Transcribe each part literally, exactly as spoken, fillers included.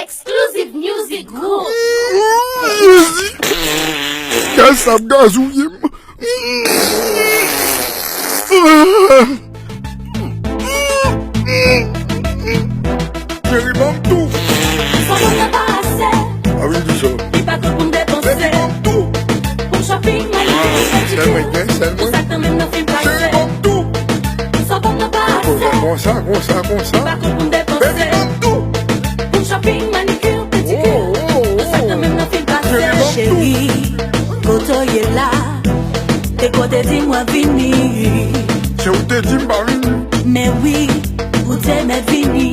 Exclusive Music Group. Jezi! Gaz sa ap gazouye m. Cheri, ban m tou. Sa ban nan pa ase. A wi, di sa. Li pa twò pou m depanse. Baby, ban m tou. Pou shopping, manikir, pedikir. Sèl mwen, sèl mwen. Sa tanmen nan fin pase. Cheri, ban m tou. Sa ban nan pa ase. Konsa, konsa, konsa. Li pa twò pou m depanse. Baby, ban m tou. Pou shopping, manikir, pedikir. Oh, oh, oh. Sa tanmen nan fin pase. Cheri, ban m tou. Cheri, kote w ye la? Te kote di m w ap vini. Se ou te di m pa vini. Men wi, ou te mèt vini.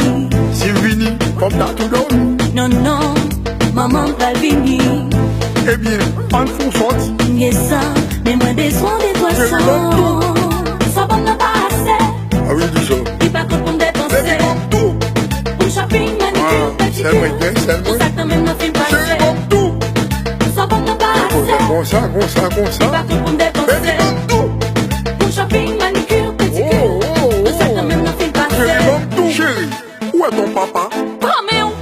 Si m vini, fò m ta tou dòmi. Non, non, manman m pral vini. Ebyen, ann fè yon sòti. M gen san, men mwen bezwen de twa san. Sa ban m nan pa ase. A wi, di sa. Li pa twò pou m depanse. Baby, ban m tou. Pou shopping, manikir, pedikir. Sèl mwen, sèl mwen. Sa tanmen nan fin pase. Cheri, ban m tou. Sa ban nan pa ase. Konsa, konsa, konsa. Li pa twò pou m depanse. Baby, ban m tou. Pou shopping, manikir, pedikir. Oh, oh, oh. Sa tanmen nan fin pase. Cheri, ban m tou. Cheri, ou wè ton papa? Tanmen w.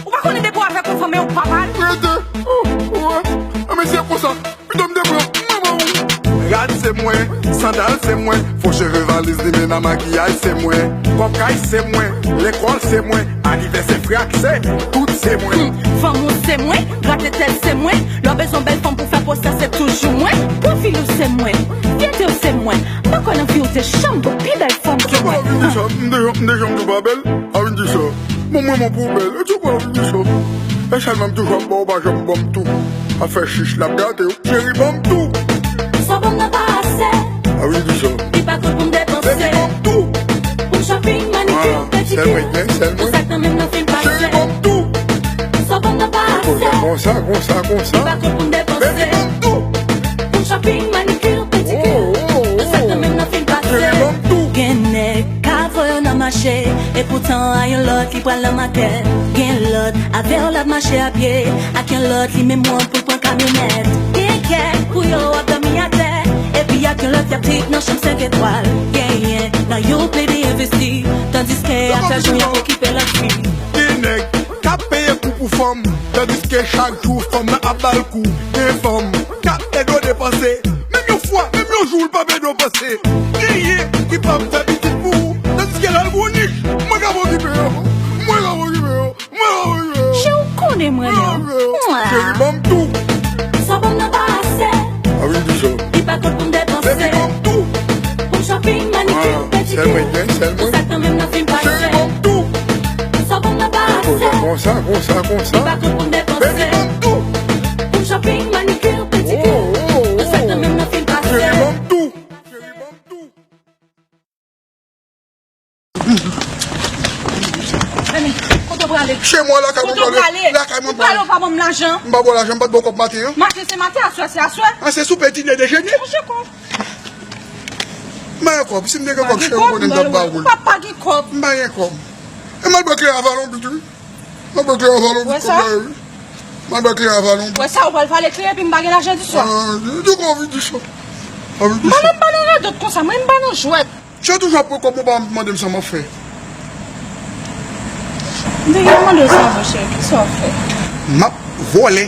Ou pa konnen depi w avèk yon fanm, e yon papa l. Rete. Oh, oh. A, men se konsa. Pito m te pran manman w. Rad se mwen, sandal se mwen, fo cheve valiz li men nan makiyaj se mwen, kòb kay se mwen, lekòl se mwen, anivèsè frè ak sè, tout se mwen. Hmm, fanm ou se mwen, grate tèt se mwen, lè w bezwen bèl fanm pou fè pwosè se toujou mwen, pwofil ou se mwen, fyète w se mwen, m pa kwè nan vi w te janm wè pi bèl fanm ke mwen. Ou pa vin di sa, m te, m te janm di w pa bèl, a vin di sa. Bon, mwen, mwen pou bèl. E tou pa vin di sa. E sèlman m toujou ap ba w, pa janm ban m tou. Ap fè chich, l ap gate w. Cheri, ban m tou. Sa ban m nan pa ase. A wi, di sa. Li pa twò pou m depanse. Baby, ban m tou. Pou shopping, manikir, pedikir. Sèl mwen, sèl mwen. Sa tanmen nan fin pase. Cheri, ban m tou. Sa ban m nan pa ase. Konsa, konsa, konsa. Li pa twò pou m depanse. Baby, ban m tou. Pou shopping, manikir, pedikir. Oh, oh, oh. Sa tanmen nan fin pase. Cheri, ban m tou. Gen nèg ka voye w nan mache, epoutan a yon lòt li pral nan makèt. Gen lòt, avè w l ap mache a pye, ak yon lòt li menm wont pou l pran kamyonèt. Gen kèk pou yo ap dòmi atè, epi ak yon lòt y ap trip nan chanm senk etwal. Genyen nan yo plede envesti, tandiske ak lajan y ap okipe lòt fi. Gen nèg k ap peye kou pou fanm, tandiske chak jou fanm nan ap ba l kou. Gen fanm k ap ede w depanse, menm yon fwa, menm yon jou, l p ap ede w panse. Genyen ki p ap fè pitit pou ou, tandiske lè l gwo nich, mwen k ap okipe yo, mwen k ap okipe yo, mwen k ap okipe yo. Che, ou konnen mwen renmen w. Cheri, ban m tou. Sa ban m nan pa ase. A wi, di sa. Li pa twò pou m depanse. Baby, ban m tou. Pou shopping, manikir, pedikir. Sèl mwen, sèl mwen. Sa tanmen nan fin pase. Cheri, ban m tou. Sa ban m nan pa ase. Konsa, konsa, konsa. Li pa twò pou m depanse. Baby, ban m tou. Pou shopping, manikir, pedikir. Oh, oh, oh. Sa tanmen nan fin pase. Cheri, ban m tou. Cheri, ban m tou. Kote w prale? Chez moi, lakay mwen. Kote w prale? Lakay mwen. Ou prale, ou pa ban m lajan? M pa ba w lajan, m pa t ba w kòb maten an. Maten se maten, aswè se aswè. An, se soupe, dine, dejene. Manje kòb. M pa gen kòb. Si m te gen kòb, cheri, m konnen m t ap ba ou l. Ou pa, pa gen kòb. M pa gen kòb. E m al ba klè a Valonbit, wi. M al ba klè a Valonbit kòb la, wi. M al ba klè a Valonbit. Wè sa, ou pral vale klè epi m pa gen lajan di swa. Ah, di, di kòb, di sa. M pa nan, m pa nan radòt konsa, mwen m pa nan jwèt. Che toujou ap pran kòb mwen, pa mande m sa m ap fè. M te gen mande w sa avan, cheri, kisa w ap fè? M ap vòlè.